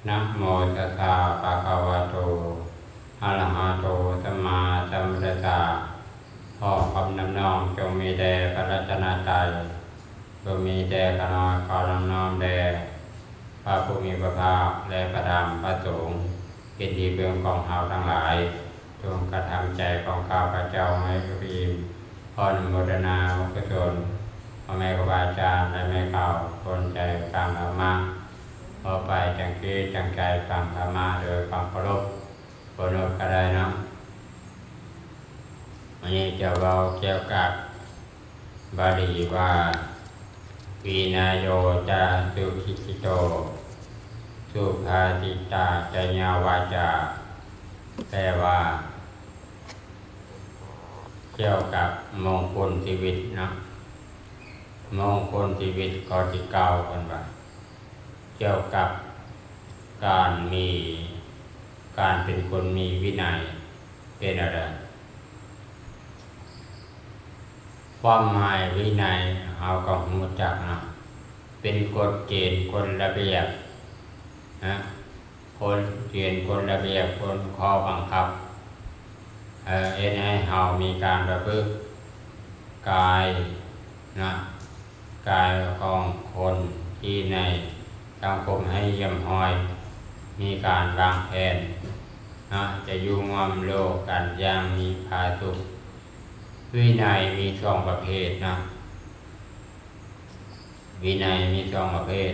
ນະໂມຕັດສະ ພະຄະວະໂຕ ອະລະຫະໂຕ ສຳມາສຳພຸດທັດສະ. ຂໍຄວາມນອບນ້ອມຈົ່ງມີແດ່ພະລັດຕະນະໄຕ, ຈົ່ງມີແດ່ຂ້ານ້ອຍ ຂໍນອບນ້ອມແດ່ພະຜູ້ມີພະພາກ ແລະ ພະທຳ ພະສົງ ເປັນທີ່ເພິ່ງຂອງເຮົາທັງຫຼາຍ. ຈົ່ງກະທຳໃຈຂອງຂ້າພະເຈົ້າໃຫ້ອີ່ມ. ຂໍອະນຸໂມທະນາບຸນກຸສົນ ພໍ່ແມ່ຄູບາອາຈານ ແລະ ແມ່ຂາວ ຄົນໃຈຟັງທຳມະ. ຕໍ່ໄປຕັ້ງຈິດຕັ້ງໃຈຟັງທຳມະໂດຍຄວາມເຄົາລົບ, ບໍ່ເຄົາລົບກະໄດ້ເນາະ. ວັນນີ້ຈະເວົ້າກ່ຽວກັບບາລີວ່າ ວິນະໂຍຈະສຸກິດທິໂຕ ສຸພາສິຕາຈະຍາວາຈາ ແປວ່າ ກ່ຽວກັບມົງຄຸນຊີວິດເນາະ, ມົງຄຸນຊີວິດຂໍ້ທີເກົ້າ ເພິ່ນວ່າ ກ່ຽວກັບການມີ ການເປັນຄົນມີວິໄນເປັນແນວໃດ? ຄວາມໝາຍວິໄນເຮົາກໍຮູ້ຈັກເນາະ, ເປັນກົດເກນ ກົດລະບຽບນະ, ກົດເກນ ກົດລະບຽບ ກົດຂໍ້ບັງຄັບ ເຮັດໃຫ້ເຮົາມີການປະພຶດກາຍນະ, ກາຍຂອງຄົນທີ່ໃນສັງຄົມໃຫ້ຮຽບຮ້ອຍ, ມີການວາງແຜນນະ, ຈະຢູ່ຮ່ວມໂລກກັນຢ່າງມີຜາສຸກ. ວິໄນມີສອງປະເພດນະ, ວິໄນມີສອງປະເພດ.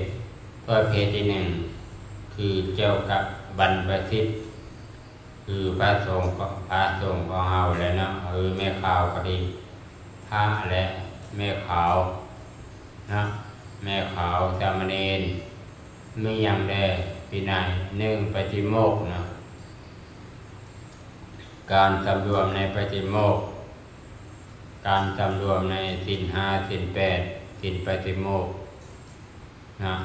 ປະເພດທີໜຶ່ງ ຄືກ່ຽວກັບບັນພະຊິດ ຄືພະສົງ ພະສົງຂອງເຮົາແຫຼະເນາະ, ຄືແມ່ຂາວກໍດີ ພະ ແລະ ແມ່ຂາວເນາະ, ແມ່ຂາວ ສາມະເນນ. ມີຫຍັງແດ່? ວິໄນ ໜຶ່ງ ປາຕິໂມກເນາະ, ການສຳລວມໃນປາຕິໂມກ, ການສຳລວມໃນສິນຫ້າ ສິນແປດ ສິນປາຕິໂມກນະ.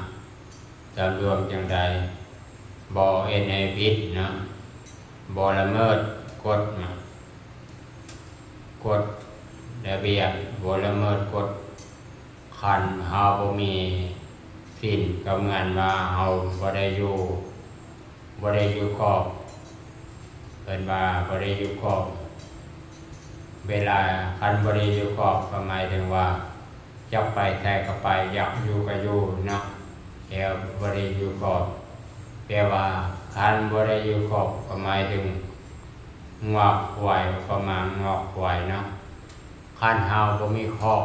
ສຳລວມຈັ່ງໃດ? ບໍ່ເຮັດໃຫ້ຜິດເນາະ, ບໍ່ລະເມີດກົດນະ, ກົດລະບຽບ, ບໍ່ລະເມີດກົດ. ຄັນເຮົາບໍ່ມີສິນ ກໍເໝືອນວ່າເຮົາບໍ່ໄດ້ຢູ່ ບໍ່ໄດ້ຢູ່ຂອບ, ເອີ້ນວ່າບໍ່ໄດ້ຢູ່ຂອບ. ເວລາຄັນບໍ່ໄດ້ຢູ່ຂອບ ກໍໝາຍເຖິງວ່າ ຢາກໄປໃສກໍໄປ, ຢາກຢູ່ກໍຢູ່ເນາະ, ແຕ່ບໍ່ໄດ້ຢູ່ຂອບ. ແປວ່າຄັນບໍ່ໄດ້ຢູ່ຂອບ ກໍໝາຍເຖິງງວກຄວາຍ, ອຸປະມາງວກຄວາຍເນາະ. ຄັນເຮົາບໍ່ມີຄອກ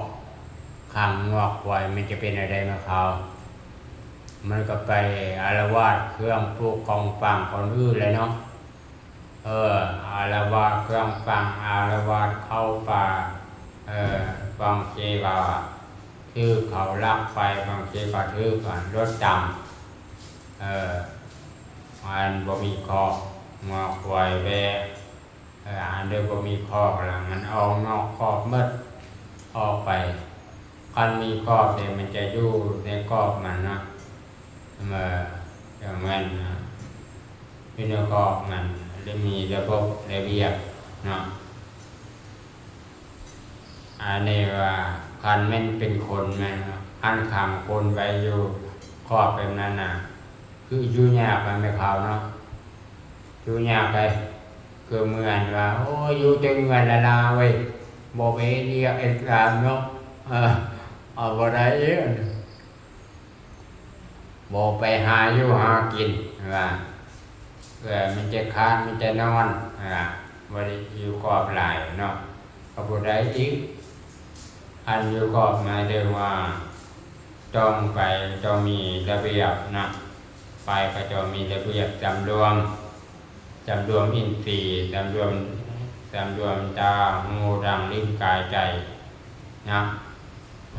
ຂັງງວກຄວາຍ ມັນຈະເປັນແນວໃດແມ່ຂາວ? ມັນກໍໄປອາລະວາດເຄື່ອງປຸກຂອງຝັງຄົນອື່ນແຫຼະເນາະ. ເອີ ອາລະວາດເຄື່ອງຝັງ, ອາລະວາດເຂົ້າປ່າ, ເອີ ບາງທີກໍຖືກເຂົາລັກໄປ, ບາງທີກໍຖືກ ອາ ລົດຕຳ, ເອີ ອັນບໍ່ມີຄອກ ງວກຄວາຍແວະ ເອີ ອັນໃດບໍ່ມີຄອກລະ ມັນອອກນອກຄອບໝົດ ອອກໄປ. ຄັນມີຄອບເດ ມັນຈະຢູ່ໃນກອບມັນເນາະ, ເອີ ແມ່ນນະ, ຢູ່ໃນຄອບມັນ ແລະ ມີລະບົບລະບຽບເນາະ. ອັນນີ້ວ່າຄັນແມ່ນເປັນຄົນແມ່ນ ຄັນຂັງຄົນໄວ້ຢູ່ຄອບແບບນັ້ນນະ ຄືຢູ່ຍາກນະແມ່ຂາວເນາະ, ຢູ່ຍາກໃດ. ຄືເໝືອນວ່າ ໂອ້ຍ ຢູ່ແຕ່ເຮືອນລະລາເວີຍ, ບໍ່ໄປເຮັດວຽກເຮັດການເນາະ, ເອີ ເອົາບໍ່ໄດ້ເອີ ບໍ່ໄປຫາຢູ່ຫາກິນວ່າ ເອີ ມີແຕ່ຄານ ມີແຕ່ນອນວ່າ ບໍ່ໄດ້ຢູ່ຄອບຫຼາຍເນາະ, ກໍບໍ່ໄດ້ອີກ. ຄັນຢູ່ຄອບໝາຍເຖິງວ່າ ຕ້ອງໄປ ຕ້ອງມີລະບຽບເນາະ, ໄປກໍຕ້ອງມີລະບຽບ ສຳລວມ ສຳລວມອິນຊີ, ສຳລວມ ສຳລວມຕາ, ຫູ, ດັງ, ລີ້ນ, ກາຍ, ໃຈນະ,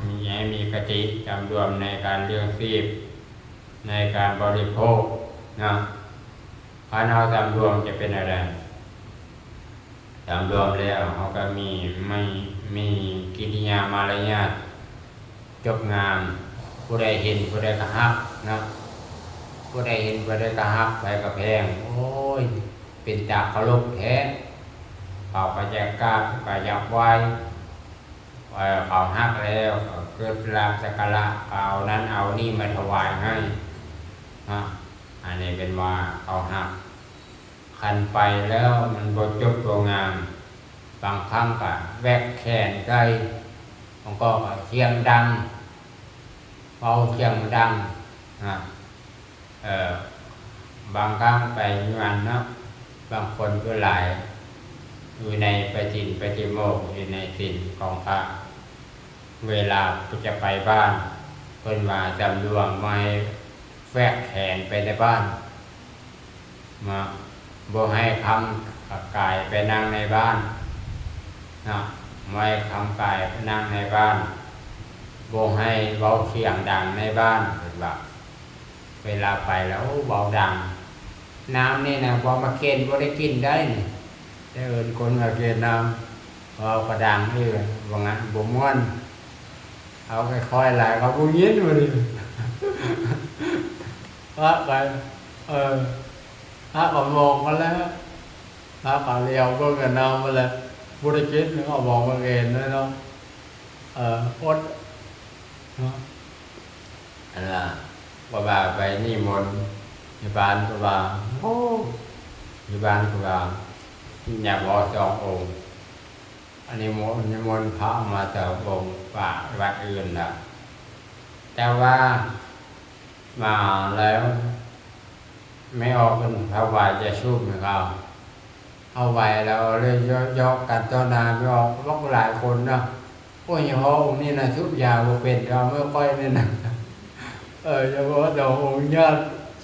ມີ ໃຫ້ມີຄະຕິ ສຳລວມໃນການລ້ຽງຊີບ ໃນການບໍລິໂພກນະ. ຄັນເຮົາສຳລວມຈະເປັນແນວໃດ? ສຳລວມແລ້ວເຮົາກໍມີ ມີ ມີກິລິຍາມາລະຍາດຈົບງາມ, ຜູ້ໃດເຫັນຜູ້ໃດກໍຮັກເນາະ, ຜູ້ໃດເຫັນຜູ້ໃດກໍຮັກ, ໃຜກໍແພງ. ໂອ້ຍ ເປັນຕາເຄົາລົບແທ້, ເຂົາກໍຢາກກາບ ກໍຢາກໄຫວ້, ເຂົາຮັກແລ້ວກໍເກີດລາບສັກກາລະ, ກໍເອົານັ້ນເອົານີ້ມາຖວາຍໃຫ້. ນະ ອັນນີ້ເປັນວ່າເຂົາຮັກ ຄັນໄປແລ້ວມັນບໍ່ຈົບບໍ່ງາມ ບາງຄັ້ງກໍແຫວກແຂນໃສ່ ບາງກໍ ກໍສຽງດັງ ເວົ້າສຽງດັງນະ ເອີ ບາງຄັ້ງໄປຢູ່ຫັ້ນເນາະ ບາງຄົນສ່ວນຫຼາຍຢູ່ໃນປະສິນປະຕິໂມກ ຢູ່ໃນສິນຂອງພະ ເວລາຈະໄປບ້ານ ເພິ່ນວ່າສຳລວມ ບໍ່ໃຫ້ແຫວກແຂນໄປໃນບ້ານ ເນາະ ບໍ່ໃຫ້ຄຳກາຍໄປນັ່ງໃນບ້ານເນາະ ບໍ່ໃຫ້ຄຳກາຍໄປນັ່ງໃນບ້ານ ບໍ່ໃຫ້ເວົ້າສຽງດັງໃນບ້ານ ເພິ່ນວ່າ ເວລາໄປແລ້ວ ໂອ້ ເວົ້າດັງ ນ້ຳນີ້ນະ ບໍ່ມາເຄັນ ບໍ່ໄດ້ກິນໄດ້ນີ້ ໄດ້ເອີ້ນຄົນມາເຄັນນ້ຳ ເວົ້າກໍດັງອີກ ວ່າຊັ້ນ ບໍ່ມ່ວນ ເອົາຄ່ອຍໆຫຼາຍ ເຂົາບໍ່ຍິນ ວ່ານີ້ ພະກໍ ເອີ ພະກໍມອງມາແລ້ວ ພະກໍຫຼຽວເບິ່ງກັນນຳຫັ້ນແຫຼະ ບໍ່ໄດ້ກິນ ເອົາມອງມາເຫັນເນາະ ເອີ ອົດເນາະ ອັນວ່າ ກໍວ່າໄປນິມົນ ຍາບານກໍວ່າ ໂອ້ ຍາບານກໍວ່າ ຍາພໍ່ສອງອົງ ອັນນີ້ ນິມົນພະມາສອງອົງ ປະວັດອື່ນລະ ແຕ່ວ່າມາແລ້ວ ແມ່ອອກເພິ່ນຖວາຍຢາສູບໃຫ້ເຂົາ ເອົາໄວ້ແລ້ວເລີຍເຍາະກັນຕໍ່ໜ້າແມ່ອອກ ບັກຫຼາຍຄົນເນາະ ໂອ້ຍ ຍາພໍ່ອົງນີ້ນະສູບຢາບໍ່ເປັນ ເອົາເມືອກ້ອຍນີ້ນະ ເອີ ຍາພໍ່ສອງອົງຍາດ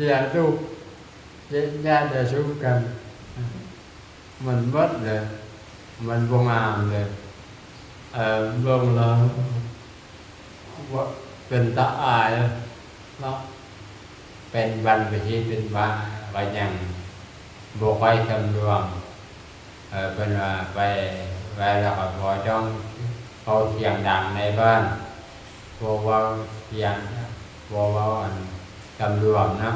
ຢາສູບ ຍາດຢາສູບກັນ ມັນໝົດເລີຍ ມັນບໍ່ງາມເລີຍ ເອີ ເບິ່ງແລ້ວ ວ່າເປັນຕາອາຍເນາະ ເປັນບັນພະຊີເປັນບ້າ ກໍຍັງບໍ່ຄ່ອຍສຳລວມ ເອີ ເພິ່ນວ່າໄປ ໄປແລ້ວກໍບໍ່ຕ້ອງເວົ້າສຽງດັງໃນບ້ານ ບໍ່ເວົ້າສຽງ ບໍ່ເວົ້າອັນສຳລວມເນາະ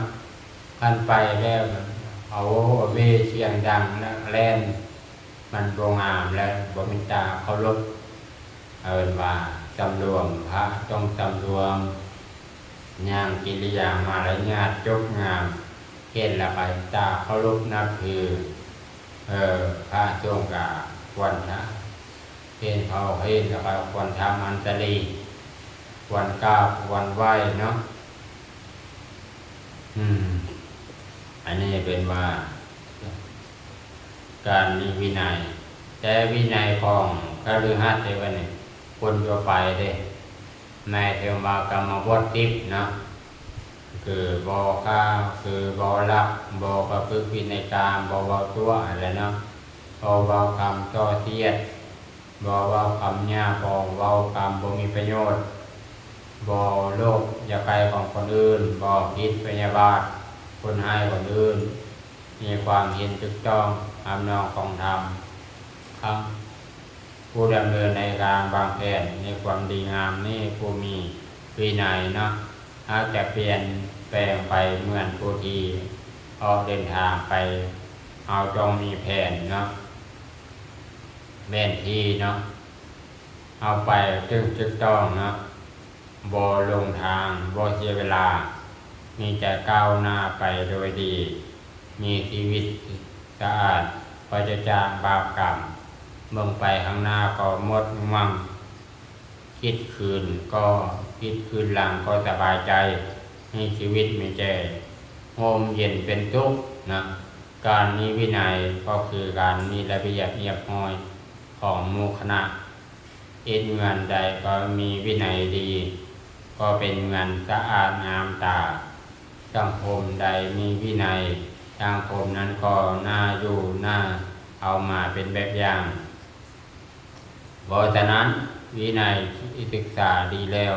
ຄັນໄປແລ້ວ ເອົາໂຫເວສຽງດັງນະ ແລ່ນ ມັນບໍ່ງາມ ແລະ ບໍ່ມີຕາເຄົາລົບ ເອີ້ນວ່າສຳລວມ ພະຕ້ອງສຳລວມ ຍ່າງກິລິຍາມາລະຍາດຈົບງາມ ເຫັນແລ້ວກໍຕາເຄົາລົບນັບຖື ເອີ ພະສົງກໍຄວນທະ ເຫັນເຂົາເຫັນແລ້ວກໍຄວນທຳອັນຕະລີ ຄວນກ້າວຄວນໄຫວ້ເນາະ ອືມ ອັນນີ້ເປັນວ່າ ການມີວິໄນ ແຕ່ວິໄນຂອງຄະລືຫັດເດ້ ບັດນີ້ ຄົນທົ່ວໄປເດ້ ໝາຍເຖິງວ່າກຳມະບົດສິບເນາະ ຄືບໍ່ຂ້າ ຄືບໍ່ລັກ ບໍ່ປະພຶດວິໄນກາມ ບໍ່ເວົ້າຕົວະຫັ້ນແຫຼະເນາະ ບໍ່ເວົ້າຄຳສໍ້ສຽດ ບໍ່ເວົ້າຄຳຫຍາບ ບໍ່ເວົ້າຄຳບໍ່ມີປະໂຫຍດ ບໍ່ໂລບຢາກໄດ້ຂອງຄົນອື່ນ ບໍ່ຜິດພະຍາບາດຄົນຮ້າຍຄົນອື່ນ ມີຄວາມເຫັນຖືກຕ້ອງ ຮັບນ້ອມຂອງທຳ ທັງຜູ້ດຳເນີນໃນການວາງແຜນໃນຄວາມດີງາມນີ້ ຜູ້ມີວິໄນເນາະ ຫາກຈະປ່ຽນແປງໄປເໝືອນຜູ້ທີ່ອອກເດີນທາງໄປ ເຮົາຕ້ອງມີແຜນເນາະ ແຜນທີ່ເນາະ ເຮົາໄປຈຶ່ງຖືກຕ້ອງເນາະ ບໍ່ຫຼົງທາງ ບໍ່ເສຍເວລາ ມີແຕ່ກ້າວໜ້າໄປໂດຍດີ ມີຊີວິດສະອາດ ປາສຈາກບາບກຳ ເບິ່ງໄປຂ້າງໜ້າກໍໝົດຫວັງ ຄິດຄືນກໍ ຄິດຄືນຫຼັງກໍສະບາຍໃຈ ມີຊີວິດມີແຕ່ຮົ່ມເຢັນເປັນສຸກນະ ການມີວິໄນກໍຄືການມີລະບຽບຮຽບຮ້ອຍຂອງໝູ່ຄະນະ ເຮັດເຮືອນໃດກໍມີວິໄນດີ ກໍເປັນເຮືອນສະອາດງາມຕາ ສັງຄົມໃດມີວິໄນ ສັງຄົມນັ້ນກໍໜ້າຢູ່ໜ້າເອົາມາເປັນແບບຢ່າງ. ເພາະສະນັ້ນ ວິໄນທີ່ສຶກສາດີແລ້ວ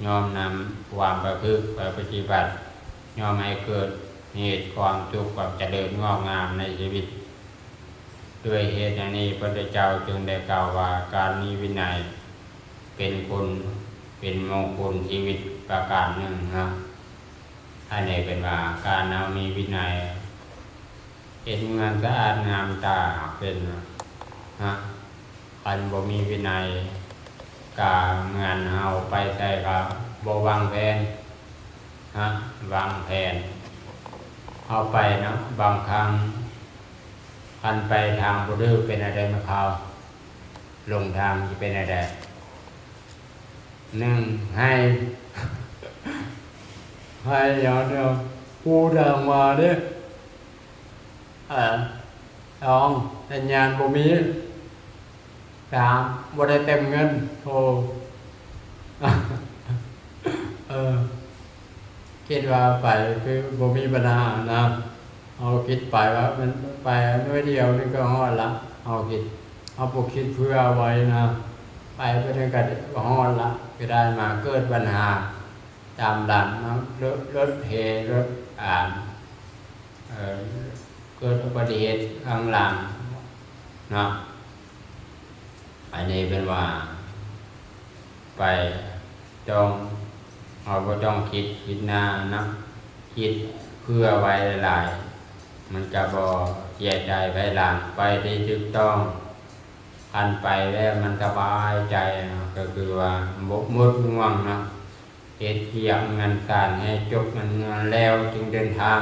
ຍ່ອມນຳຄວາມປະພຶດໄປປະຕິບັດ ຍ່ອມໃຫ້ເກີດເຫດຄວາມສຸກຄວາມຈະເລີນງອກງາມໃນຊີວິດ. ດ້ວຍເຫດອັນນີ້ ພະພຸດທະເຈົ້າຈຶ່ງໄດ້ກ່າວວ່າ ການມີວິໄນເປັນຄຸນ ເປັນມົງຄຸນຊີວິດປະການໜຶ່ງນະ. ອັນນີ້ເປັນວ່າການເຮົາມີວິໄນ ເຮັດເຮືອນສະອາດງາມຕາເປັນນະ ຄັນບໍ່ມີວິໄນ ກະເໝືອນເຮົາໄປໃສກະບໍ່ວາງແຜນນະ ວາງແຜນ ເຮົາໄປເນາະ ບາງຄັ້ງຄັນໄປທາງບໍ່ຖືກເປັນແນວໃດແມ່ເຖົ້າ? ຫຼົງທາງຊິເປັນແນວໃດ? ໜຶ່ງ ໄຫ້ ໄຫ້ຢ່າງດຽວ ຮູ້ທາງມາເດ້. ເອີ ສອງ ສັນຍານບໍ່ມີ ສາມ ບໍ່ໄດ້ເຕີມເງິນ. ໂອ້ ເອີ ຄິດວ່າໄປຄືບໍ່ມີບັນຫານະ. ເຮົາຄິດໄປວ່າມັນໄປໜ້ອຍດຽວໜຶ່ງກໍຮອດລະ. ເຮົາຄິດ ເຮົາບໍ່ຄິດເຜື່ອໄວ້ນະ ໄປເພິ່ນກໍຮອດລະ. ໄປໄດ້ມາເກີດບັນຫາຕາມຫຼັງເນາະ ລົດ ລົດເຫ ລົດ ອ່າ ເອີ ເກີດອຸບັດຕິເຫດຂ້າງຫຼັງເນາະ. ອັນນີ້ເພິ່ນວ່າໄປຕ້ອງ ເຮົາບໍ່ຕ້ອງຄິດ ຄິດໜ້ານຳ ຄິດເຜື່ອໄວ້ຫຼາຍໆ ມັນກະບໍ່ເສຍໃຈພາຍຫຼັງ. ໄປທີ່ຖືກຕ້ອງ ຄັນໄປແລ້ວມັນສະບາຍໃຈ ກໍຄືວ່າບໍ່ໝົດຫ່ວງເນາະ. ເຮັດວຽກງານການໃຫ້ຈົບງານແລ້ວຈຶ່ງເດີນທາງ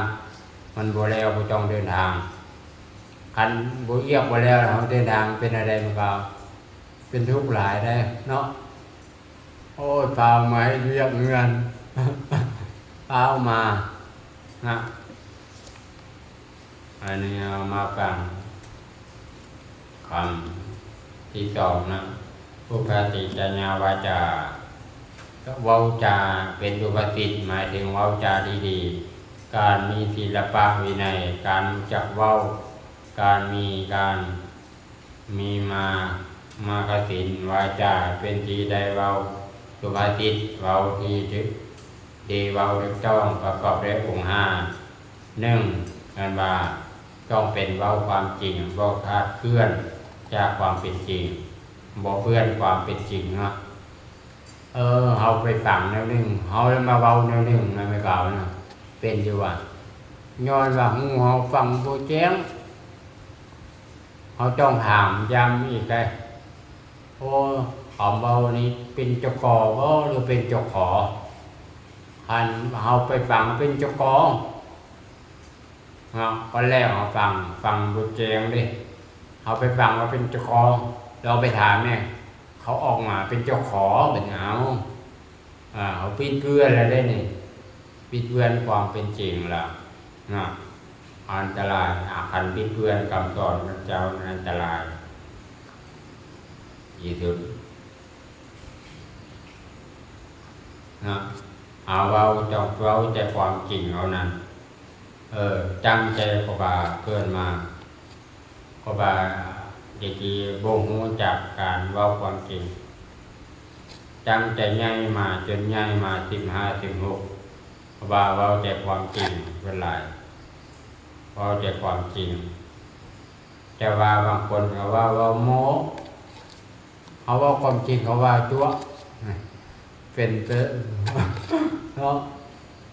ມັນບໍ່ແລ້ວບໍ່ຕ້ອງເດີນທາງ. ຄັນບໍ່ວຽກບໍ່ແລ້ວ ເຮົາເດີນທາງເປັນແນວໃດ ມັນກໍເປັນທຸກຫຼາຍເດ້ເນາະ. ໂອ້ຍ ຟ້າວມາເຮັດວຽກເຮືອນ ຟ້າວມານະ. ອັນນີ້ເຮົາມາຟັງຄຳທີສອງນະ ອຸພະຕິຈະຍາວາຈາ. ເວົ້າຈາເປັນສຸພາສິດ ໝາຍເຖິງເວົ້າຈາທີ່ດີ, ການມີສິລະປະວິໄນ, ການຮູ້ຈັກເວົ້າ, ການມີ ການມີມາ ມາຄະສິນ. ວາຈາເປັນທີ່ໄດ້ເວົ້າ ສຸພາສິດ ເວົ້າທີ່ຖືກ ທີ່ເວົ້າຖືກຕ້ອງ ປະກອບດ້ວຍອົງຫ້າ. ໜຶ່ງ ແມ່ນວ່າຕ້ອງເປັນເວົ້າຄວາມຈິງ ບໍ່ຄາດເຄື່ອນຈາກຄວາມເປັນຈິງ ບໍ່ເປື້ອນຄວາມເປັນຈິງເນາະ. ເອີ ເຮົາໄປຟັງແນວໜຶ່ງ ເຮົາລະມາເວົ້າແນວໜຶ່ງນະ ແມ່ນເກົ່ານະ ເປັນຢູ່ວ່າ ຍ້ອນວ່າຫູເຮົາຟັງບໍ່ແຈ້ງ ເຮົາຕ້ອງຖາມຢ້ຳອີກເດ້. ໂອ້ ຄຳເວົ້ານີ້ເປັນເຈົ້າກໍບໍ່ ຫຼືເປັນເຈົ້າຂໍ? ຄັນເຮົາໄປຟັງເປັນເຈົ້າກອງເນາະ ຕອນແລກເຮົາຟັງ ຟັງບໍ່ແຈ້ງເດ້ ເຮົາໄປຟັງວ່າເປັນເຈົ້າກອງ ລອງໄປຖາມແດ່ ເຂົາອອກມາເປັນເຈົ້າຂໍ ບັດນີ້ເອົາ ອ່າ ເຮົາປິດເບືອນແລ້ວເດ້ນີ້ ປິດເບືອນຄວາມເປັນຈິງແລ້ວເນາະ. ອັນຕະລາຍ ອາ ຄັນປິດເບືອນຄຳສອນຂອງເຈົ້ານັ້ນ ອັນຕະລາຍທີ່ສຸດເນາະ. ເຮົາເວົ້າ ຕ້ອງເວົ້າແຕ່ຄວາມຈິງເທົ່ານັ້ນ. ເອີ ຕັ້ງແຕ່ເຂົາວ່າເກີດມາ ເພາະວ່າແຕ່ກີ້ບໍ່ຮູ້ຈັກການເວົ້າຄວາມຈິງ ຕັ້ງແຕ່ໃຫຍ່ມາຈົນໃຫຍ່ມາສິບຫ້າ ສິບຫົກ ເພາະວ່າເວົ້າແຕ່ຄວາມຈິງສ່ວນຫຼາຍ ເວົ້າແຕ່ຄວາມຈິງ. ແຕ່ວ່າບາງຄົນເຂົາວ່າເວົ້າໂມ້ ເຮົາເວົ້າຄວາມຈິງເຂົາວ່າຕົວະ ເປັນເນາະ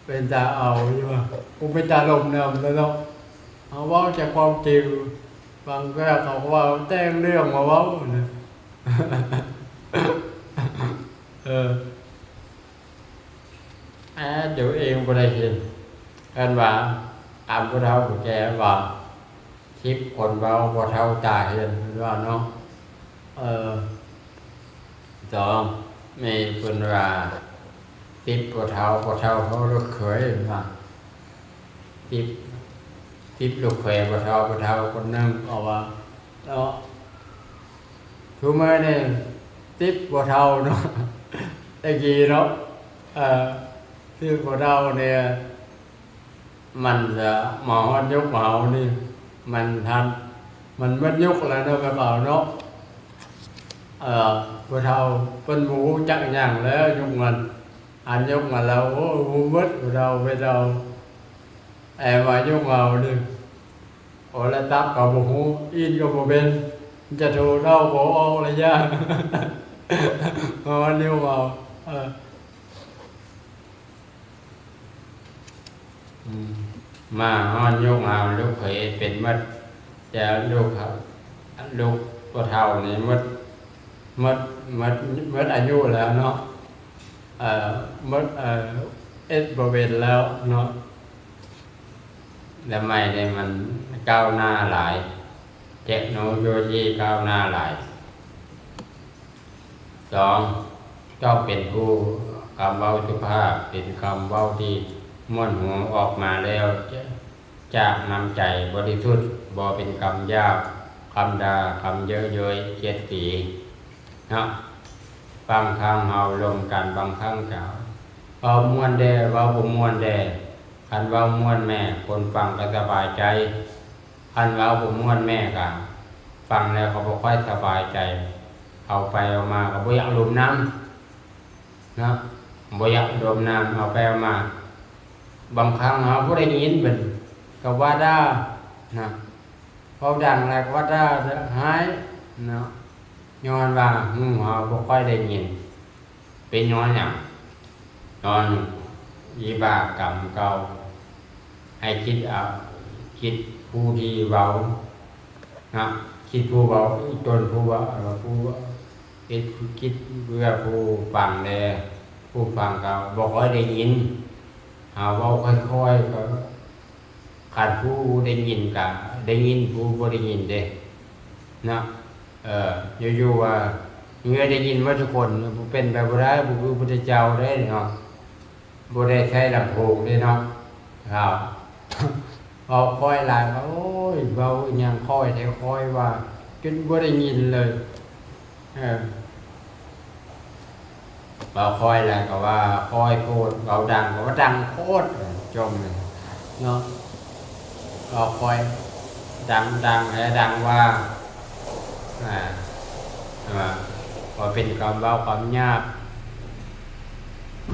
ເປັນຕາເອົາຢູ່ ບໍ່ເປັນຕາລົມນຳເນາະ. ເຮົາເວົ້າແຕ່ຄວາມຈິງ ບາງເທື່ອເຂົາກໍວ່າແຕ່ງເລື່ອງມາເວົ້ານະ ເອີ ແອ ຕົວເອງບໍ່ໄດ້ເຫັນ ເອີ້ນວ່າ ຕາມຜູ້ເຖົ້າຜູ້ແກ່ວ່າ ສິບຄົນເວົ້າບໍ່ເທົ່າຕາເຫັນ ເພິ່ນວ່າເນາະ. ເອີ ສອງ ມີເພິ່ນວ່າ ສິບບໍ່ເທົ່າ ບໍ່ເທົ່າເທົ່າລູກເຂີຍ ເພິ່ນວ່າ ສິບ ສິບລູກເຂີຍບໍ່ເທົ່າ ບໍ່ເທົ່າຄົນໜຶ່ງ ເພາະວ່າເນາະ ທຸກມື້ນີ້ສິບບໍ່ເທົ່າເນາະ ແຕ່ກີ້ເນາະ ເອີ ສິບບໍ່ເທົ່ານີ້ ມັນຈະມາຮອດຍຸກເຮົານີ້ ມັນທັນ ມັນໝົດຍຸກແລ້ວເນາະ ແມ່ເຖົ້າເນາະ. ເອີ ຜູ້ເຖົ້າເພິ່ນບໍ່ຮູ້ຈັກຫຍັງແລ້ວ ຍຸກນັ້ນ ອັນຍຸກມາແລ້ວ ໂອ້ ຮູ້ໝົດຜູ້ເຖົ້າແມ່ເຖົ້າ ແອວ່າຍຸກເຮົານີ້ ໂທລະສັບກໍບໍ່ຮູ້ ອີ່ນກໍບໍ່ເປັນ ຈະໂທເຂົ້າກໍອອກລະຍາກ ເພາະວ່າຍຸກເຮົາ ເອີ ອືມ ມາຮອດຍຸກເຮົາ ລູກເຂີຍເປັນໝົດ ແຕ່ລູກເຂົາ ລູກຜູ້ເຖົ້ານີ້ໝົດ ໝົດ ໝົດ ໝົດອາຍຸແລ້ວເນາະ ເອີ ໝົດ ເອີ ເອັດບໍ່ເປັນແລ້ວເນາະ. ສະໄໝນີ້ມັນກ້າວໜ້າຫຼາຍ, ເຕັກໂນໂລຢີກ້າວໜ້າຫຼາຍ. ສອງ, ຕ້ອງເປັນຜູ້ ຄຳເວົ້າສຸພາບ, ເປັນຄຳເວົ້າທີ່ມ່ວນຫູອອກມາແລ້ວຈາກນ້ຳໃຈບໍລິສຸດ, ບໍ່ເປັນຄຳຫຍາບ, ຄຳດ່າ, ຄຳເຍີະເຍີ້ຍ, ກຽດຕີເນາະ. ບາງຄັ້ງເຮົາລົມກັນ, ບາງຄັ້ງກໍເວົ້າມ່ວນແດ່, ເວົ້າບໍ່ມ່ວນແດ່. ຄັນເວົ້າມ່ວນແມ້ ຄົນຟັງກໍສະບາຍໃຈ, ຄັນເວົ້າບໍ່ມ່ວນແມ້ກໍຟັງແລ້ວກໍບໍ່ຄ່ອຍສະບາຍໃຈ, ເວົ້າໄປເວົ້າມາກໍບໍ່ຢາກລົມນຳເນາະ, ບໍ່ຢາກລົມນຳ. ເວົ້າໄປເວົ້າມາ ບາງຄັ້ງເຮົາບໍ່ໄດ້ຍິນເພິ່ນກໍວ່າດ່າເນາະ, ເວົ້າດັງຫຼາຍກໍວ່າດ່າຮ້າຍເນາະ, ຍ້ອນວ່າຫູເຮົາບໍ່ຄ່ອຍໄດ້ຍິນ. ເປັນຍ້ອນຫຍັງ? ຍ້ອນວິບາກກຳເກົ່າ. ໃຫ້ຄິດເອົາ, ຄິດຜູ້ທີ່ເວົ້ານະ, ຄິດຜູ້ເວົ້າ, ຕົນຜູ້ເວົ້າ, ຜູ້ເຮັດ, ຄິດເພື່ອຜູ້ຟັງແດ່, ຜູ້ຟັງກໍບໍ່ຄ່ອຍໄດ້ຍິນ. ເຮົາເວົ້າຄ່ອຍໆ ກໍ ຄັນຜູ້ໄດ້ຍິນກະໄດ້ຍິນ, ຜູ້ບໍ່ໄດ້ຍິນເດ້ເນາະ. ເອີ ຢູ່ໆວ່າເງືອໄດ້ຍິນໝົດທຸກຄົນ, ເປັນໄປບໍ່ໄດ້, ບໍ່ຄືພະພຸດທະເຈົ້າເດ້ເນາະ, ບໍ່ໄດ້ໃຊ້ລຳໂພງເດ້ເນາະ. ເຮົາເວົ້າຄ່ອຍຫຼາຍ, ໂອ້ຍ ເວົ້າອີ່ຫຍັງຄ່ອຍແທ້, ຄ່ອຍວ່າຈົນບໍ່ໄດ້ຍິນເລີຍ. ເອີ ເວົ້າຄ່ອຍແລ້ວກໍວ່າຄ່ອຍໂພດ, ເວົ້າດັງກໍວ່າດັງໂພດ, ຈົມເລີຍເນາະ. ເວົ້າຄ່ອຍ, ດັງ, ດັງແທ້, ດັງວ່າ, ອ່າ, ວ່າ, ວ່າເປັນຄຳເວົ້າຄວາມຫຍາບ,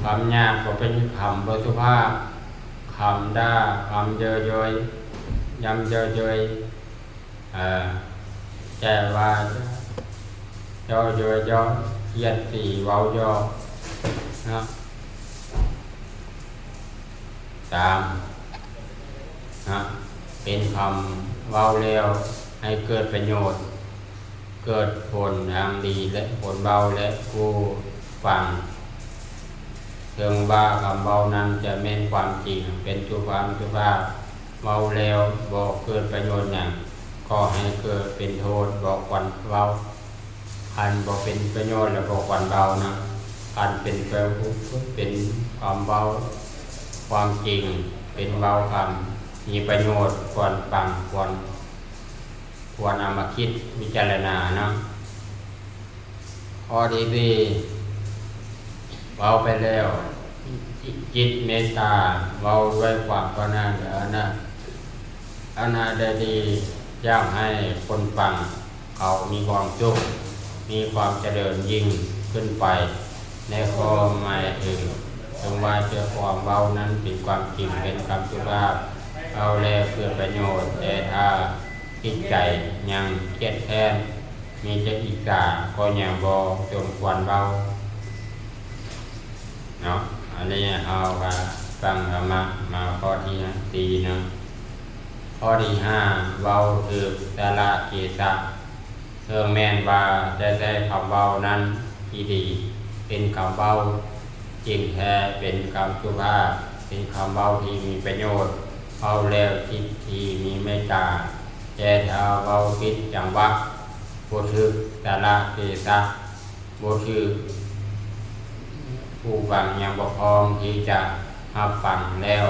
ຄຳຫຍາບກໍເປັນຄຳບໍ່ສຸພາບ, ຄຳດ່າ, ຄຳເຍີະເຍີ້ຍ, ຢຳເຍີະເຍີ້ຍ. ເອີ ແຕ່ວ່າເຈາະເຍີະເຍາະ, ກຽດຕີ, ເວົ້າຢອກເນາະ. ສາມເນາະ, ເປັນຄຳເວົ້າແລ້ວໃຫ້ເກີດປະໂຫຍດ, ເກີດຜົນທາງດີ ແລະ ຄົນເວົ້າ ແລະ ຜູ້ຟັງ. ເຖິງວ່າຄຳເວົ້ານັ້ນຈະແມ່ນຄວາມຈິງ, ເປັນສຸພາບ, ສຸພາບ, ເວົ້າແລ້ວບໍ່ເກີດປະໂຫຍດຫຍັງ, ກໍໃຫ້ເກີດເປັນໂທດ, ບໍ່ຄວນເວົ້າ. ຄັນບໍ່ເປັນປະໂຫຍດແລ້ວບໍ່ຄວນເວົ້ານະ, ຄັນເປັນປະ, ເປັນຄວາມເວົ້າຄວາມຈິງ, ເປັນເວົ້າຄຳມີປະໂຫຍດ, ຄວນຟັງ, ຄວນ, ຄວນເອົາມາຄິດວິຈາລະນານະ. ຂໍ້ທີສີ່ ເວົ້າໄປແລ້ວ ຈິດເມດຕາ, ເວົ້າດ້ວຍຄວາມປາຖະໜາ, ປາຖະໜາໄດ້ດີ, ຢາກໃຫ້ຄົນຟັງເຂົາມີຄວາມສຸກ, ມີຄວາມຈະເລີນຍິ່ງຂຶ້ນໄປ. ໃນຂໍ້ໝາຍເຖິງ, ເຖິງວ່າຈະຄວາມເວົ້ານັ້ນເປັນຄວາມຈິງ, ເປັນຄຳສຸພາບ, ເວົ້າແລ້ວເກີດປະໂຫຍດ, ແຕ່ຖ້າຈິດໃຈຍັງຄຽດແຄ້ນ, ມີແຕ່ອິດສາ, ກໍຍັງບໍ່ສົມຄວນເວົ້າເນາະ. ອັນນີ້ເຮົາກໍຟັງທຳມະມາຂໍ້ທີສີ່ເນາະ. ຂໍ້ທີຫ້າ ເວົ້າຖືກກາລະເທສະ. ເຖິງແມ່ນວ່າຈະໃຊ້ຄຳເວົ້ານັ້ນທີ່ດີ, ເປັນຄຳເວົ້າຈິງແທ້, ເປັນຄຳສຸພາບ, ເປັນຄຳເວົ້າທີ່ມີປະໂຫຍດ, ເວົ້າແລ້ວຈິດທີ່ມີເມດຕາ, ແຕ່ຖ້າເວົ້າຜິດຈັງຫວະ, ບໍ່ຖືກກາລະເທສະ, ບໍ່ຖືກຜູ້ຟັງຍັງບໍ່ພ້ອມທີ່ຈະຮັບຟັງແລ້ວ,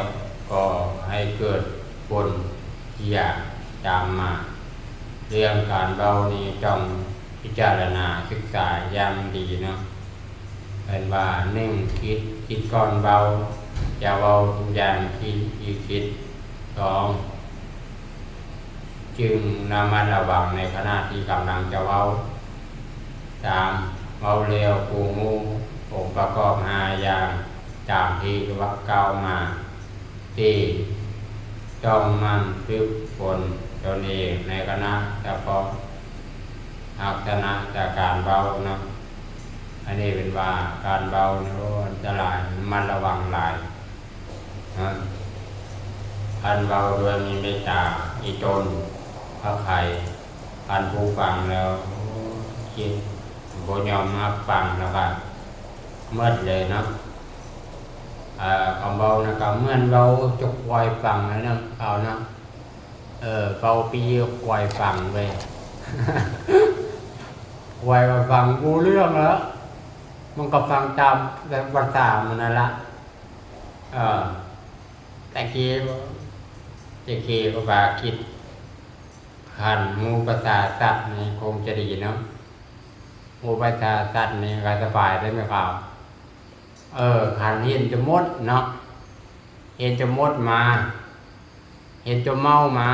ກໍໃຫ້ເກີດຜົນເສຍຕາມມາ. ເລື່ອງການເວົ້ານີ້ຕ້ອງພິຈາລະນາສຶກສາຢ່າງດີເນາະ. ເພິ່ນວ່າ ໜຶ່ງ ຄິດ, ຄິດກ່ອນເວົ້າ, ຢ່າເວົ້າທຸກຢ່າງທີ່ຄິດ. ສອງ ຈຶ່ງລະມັດລະວັງໃນຂະນະທີ່ກຳລັງຈະເວົ້າ. ສາມ ເວົ້າແລ້ວຮູ້ ອົງປະກອບຫ້າຢ່າງຕາມທີ່ກ່າວມາ. ສີ່ ຕ້ອງໝັ່ນຝຶກຝົນຕົນເອງໃນຂະນະສະເພາະ ລັກສະນະຈາກການເວົ້ານະ. ອັນນີ້ເປັນວ່າການເວົ້ານີ້ ໂອ້ ອັນຕະລາຍ, ລະມັດລະວັງຫຼາຍນະ. ຄັນເວົ້າດ້ວຍມີເມດຕາ, ອີ່ຕົນ, ພະໄຄ, ຄັນຜູ້ຟັງແລ້ວ ໂອ້ ຄິດບໍ່ຍອມຮັບຟັງ ແລ້ວກໍໝົດເລີຍເນາະ. ເອີ ຄຳເວົ້ານະ ກໍເໝືອນເວົ້າຈົກຄວາຍຟັງນັ້ນນະ ເຂົານະ ເອີ ເວົ້າປີ້ຄວາຍຟັງເວີຍ ຄວາຍກໍຟັງບໍ່ເລື່ອງແລ້ວ ມັນກໍຟັງຕາມພາສາມັນນັ້ນລະ ເອີ ແຕ່ກີ້ ແຕ່ກີ້ກໍວ່າຄິດ ຄັນຮູ້ພາສາສັດນີ້ຄົງຈະດີເນາະ ຮູ້ພາສາສັດນີ້ກໍສະບາຍເດ້ແມ່ເຖົ້າ ເອີ ຄັນເຫັນໂຕມົດເນາະ ເຫັນໂຕມົດມາ ເຫັນໂຕເມົາມາ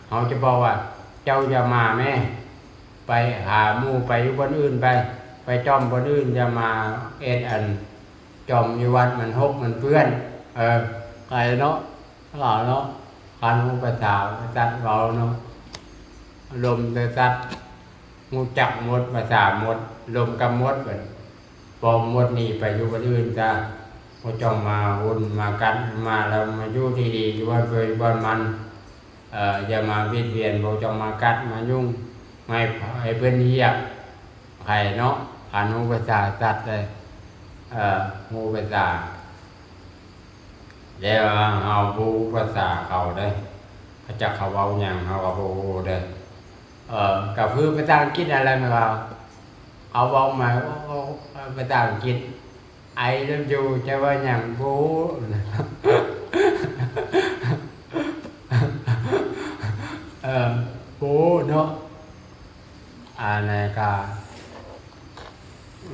ເຮົາຈະບອກວ່າ ເຈົ້າຢ່າມາແມ້ ໄປຫາໝູ່ ໄປຢູ່ບ່ອນອື່ນໄປ ໄປຈ້ອມບ່ອນອື່ນ ຢ່າມາເຮັດອັນ ຈ້ອມຢູ່ວັດມັນຫົກມັນເປື້ອນ ເອີ ໄກເນາະ ລາວເນາະ ຄັນຮູ້ພາສາສັດເວົ້າເນາະ ລົມແຕ່ສັດ ຮູ້ຈັກມົດ ພາສາມົດ ລົມກັບມົດ ບັດພໍມົດໜີໄປຢູ່ບ່ອນອື່ນຊະ ບໍ່ຕ້ອງມາວຸ່ນມາກັດ ມາແລ້ວມາຢູ່ດີໆ ຢູ່ບ່ອນເພິ່ນ ບ່ອນມັນ ເອີ ຢ່າມາບຽດບຽນ ບໍ່ຕ້ອງມາກັດມາຫຍຸ້ງ ໃຫ້ ໃຫ້ເພິ່ນຮຽບໃຫ້ເນາະ ຄັນຮູ້ພາສາສັດເດ້ ເອີ ຮູ້ພາສາ ແຕ່ວ່າເຮົາບໍ່ຮູ້ພາສາເຂົາເດ້ ເຂົາຈັກເຂົາເວົ້າຫຍັງ ເຮົາກໍບໍ່ຮູ້ເດ້ ເອີ ກໍຄືພາສາອັງກິດນັ້ນແຫຼະ ແມ່ນບໍ່ ເຂົາເວົ້າມາ ພາສາອັງກິດ I love you ຈະວ່າຫຍັງບໍ່ຮູ້ ເອີ ບໍ່ຮູ້ເນາະ ອັນນັ້ນກະ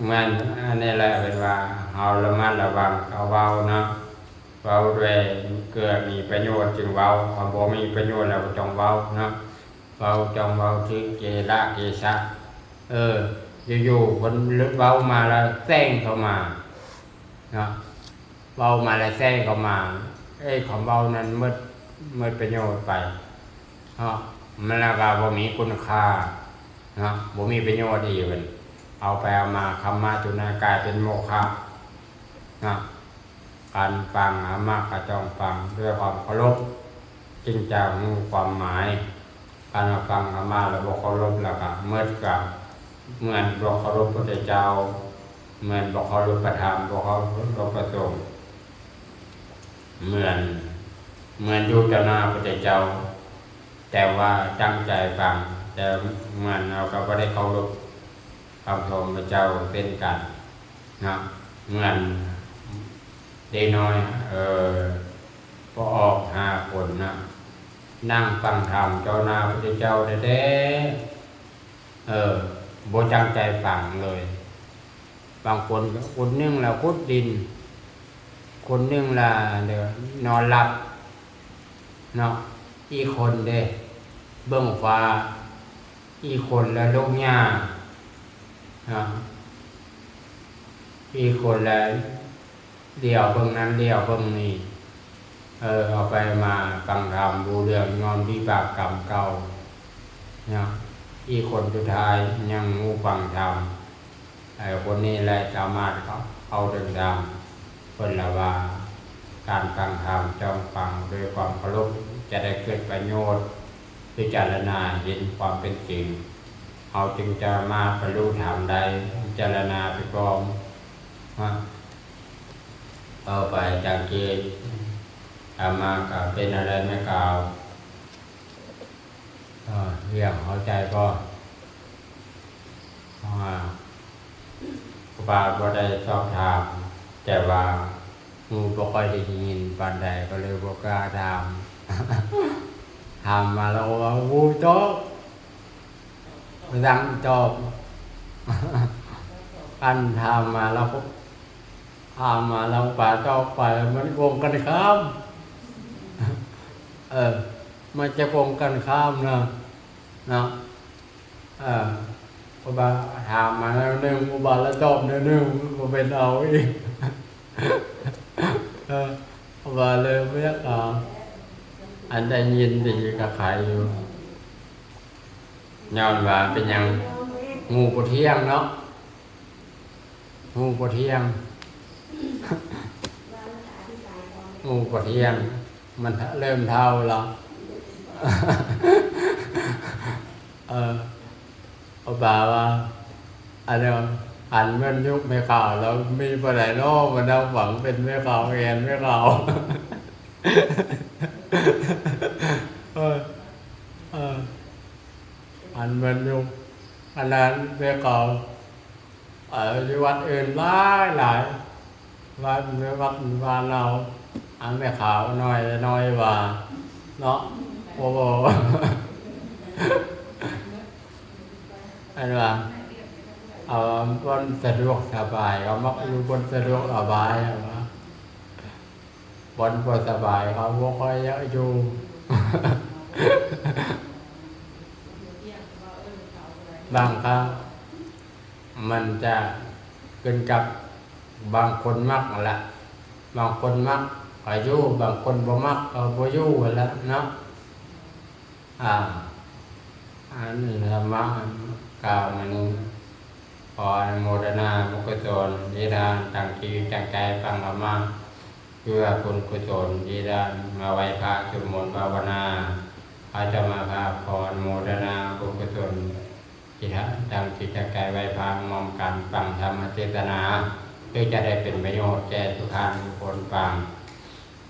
ແມ່ນ ອັນນີ້ແຫຼະ ເພິ່ນວ່າເຮົາລະມັດລະວັງເຂົ້າເວົ້າເນາະ ເວົ້າດ້ວຍເພື່ອມີປະໂຫຍດຈຶ່ງເວົ້າ ຄັນບໍ່ມີປະໂຫຍດແລ້ວບໍ່ຕ້ອງເວົ້າເນາະ ເວົ້າຕ້ອງເວົ້າຖືກເກລະເກສະ ເອີ ຢູ່ໆ ເພິ່ນເວົ້າມາແລ້ວແຊງເຂົ້າມາເນາະ ເວົ້າມາແລ້ວແຊງເຂົ້າມາ ເອີຍ ຄຳເວົ້ານັ້ນໝົດ ໝົດປະໂຫຍດໄປເນາະ ມັນລະກະບໍ່ມີຄຸນຄ່າເນາະ ບໍ່ມີປະໂຫຍດອີກ ເພິ່ນເອົາໄປເອົາມາ ຄຳມາຈຸນາກາຍເປັນໂມຄະເນາະ ການຟັງທຳມະກໍຕ້ອງຟັງດ້ວຍຄວາມເຄົາລົບ ຈຶ່ງຈະຮູ້ຄວາມໝາຍ ຄັນວ່າຟັງທຳມະແລ້ວບໍ່ເຄົາລົບ ແລ້ວກໍໝົດ ກໍເໝືອນບໍ່ເຄົາລົບພະພຸດທະເຈົ້າ ເໝືອນບໍ່ເຄົາລົບພະທຳ ບໍ່ເຄົາລົບພະສົງ ເໝືອນ ເໝືອນຢູ່ຕໍ່ໜ້າພະພຸດທະເຈົ້າ ແຕ່ວ່າຕັ້ງໃຈຟັງ ແຕ່ເໝືອນເຮົາກໍບໍ່ໄດ້ເຄົາລົບພະສົງພະເຈົ້າເຊັ່ນກັນເນາະ ເໝືອນເດັກນ້ອຍ ເອີ ບໍ່ອອກຫ້າຄົນນະ ນັ່ງຟັງທຳຕໍ່ໜ້າພະພຸດທະເຈົ້າແທ້ໆ ເອີ ບໍ່ຕັ້ງໃຈຟັງເລີຍ ບາງຄົນກໍຄົນໜຶ່ງລະຂຸດດິນ ຄົນໜຶ່ງລະນອນຫຼັບເນາະ ອີກຄົນເດ້ເບິ່ງຟ້າ ອີກຄົນລະລົງຫຍ້າເນາະ ອີກຄົນລະຫຼຽວເບິ່ງນັ້ນຫຼຽວເບິ່ງນີ້ ເອີ ເອົາໄປມາຟັງທຳ ຮູ້ເລື່ອງຍ້ອນວິບາກກຳເກົ່າເນາະ ອີກຄົນສຸດທ້າຍຍັງຮູ້ຟັງທຳ ເອີ ຄົນນີ້ແຫຼະສາມາດເຂົ້າເຖິງທຳ ເພິ່ນລະວ່າ ການຟັງທຳຕ້ອງຟັງດ້ວຍຄວາມເຄົາລົບ ຈະໄດ້ເກີດປະໂຫຍດ ພິຈາລະນາເຫັນຄວາມເປັນຈິງ ເຮົາຈຶ່ງຈະມາບັນລຸທຳໄດ້ ພິຈາລະນາໄປພ້ອມ ເວົ້າໄປຈັ່ງຊີ້ ອາມາກໍເປັນອະໄລແມ່ກາວ ເອີ ຮຽນເຂົ້າໃຈບໍ່? ເພາະວ່າ ເພາະວ່າບໍ່ໄດ້ສອບຖາມ ແຕ່ວ່າຫູບໍ່ຄ່ອຍໄດ້ຍິນປານໃດ ກໍເລີຍບໍ່ກ້າຖາມ. ຖາມມາແລ້ວກໍເວົ້າ ຫູຕອບ ບໍ່ສັງຕອບ. ອັນຖາມມາແລ້ວກໍ ຖາມມາແລ້ວປາຕອບໄປ ມັນກົງກັນຂ້າມ. ເອີ ມັນຈະກົງກັນຂ້າມນະ ເນາະ. ເອີ ເພາະວ່າຖາມມາແນວໜຶ່ງ ຜູ້ບ່າວລະຕອບແນວໜຶ່ງ ມັນກໍເປັນເອົາອີກ. ເອີ ເພາະວ່າເລີຍບໍ່ຢາກຖາມ ອັນໄດ້ຍິນດີກໍໄຄຢູ່. ຍ້ອນວ່າເປັນຫຍັງ? ຫູບໍ່ທ່ຽງເນາະ. ຫູບໍ່ທ່ຽງ ຫູບໍ່ທ່ຽງ ມັນເລີ່ມເຖົ້າແລ້ວ. ເອີ ເອົາປາວ່າ ອັນນີ້ ອັນແມ່ນຍຸກແມ່ຂາວແລ້ວ ມີຜູ້ໃດເນາະມານັ່ງຟັງເປັນແມ່ຂາວແອນແມ່ຂາວ. ເອີ ເອີ ອັນແມ່ນຍຸກ ອັນນັ້ນແມ່ຂາວ ເອີ ຢູ່ວັດອື່ນຫຼາຍໆ ວັດ ວັດບ້ານເຮົາ ອັນແມ່ຂາວນ້ອຍ ນ້ອຍວ່າເນາະ ໂອ້ໂຫ ອັນວ່າ ເອົາບ່ອນສະດວກສະບາຍ ເຂົາມັກຢູ່ບ່ອນສະດວກສະບາຍ ວ່າບ່ອນບໍ່ສະບາຍ ເຂົາບໍ່ຄ່ອຍຢາກຢູ່ ບາງຄັ້ງ ມັນຈະຂຶ້ນກັບບາງຄົນມັກຫັ້ນລະ ບາງຄົນມັກກໍຢູ່ ບາງຄົນບໍ່ມັກກໍບໍ່ຢູ່ຫັ້ນລະເນາະ. ອາ ອັນນີ້ທຳມະກ່າວມານີ້ ຂໍອະນຸໂມທະນາບຸນກຸສົນທີ່ທ່ານຕັ້ງຈິດຕັ້ງໃຈຟັງທຳມະ ເພື່ອບຸນກຸສົນທີ່ທ່ານມາໄຫວ້ພະ ສວດມົນພາວະນາ ອາດຕະມາພາບຂໍອະນຸໂມທະນາບຸນກຸສົນ ທີ່ທ່ານຕັ້ງຈິດຕັ້ງໃຈໄຫວ້ພະ ຮ່ວມກັນຟັງທຳມະເທດສະໜາ ເພື່ອຈະໄດ້ເປັນປະໂຫຍດແກ່ທຸກທ່ານທຸກຄົນຟັງ.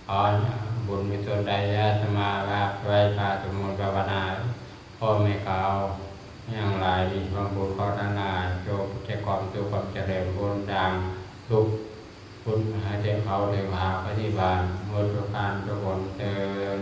ຂໍບຸນກຸສົນໄດ້ອາດຕະມາພາບໄຫວ້ພະ ສວດມົນພາວະນາ ພໍ່ແມ່ເຂົາຍັງຫຼາຍ ມີຄວາມບຸນຂໍທັງຫຼາຍ ຈົ່ງແກ່ຄວາມສຸກຄວາມຈະເລີນ ບຸນດັ່ງສຸກ ບຸນໃຫ້ເຖິງເຂົາເຖິງພາ ປະຕິບັດໝົດທຸກທ່ານທຸກຄົນເທີ້ນ.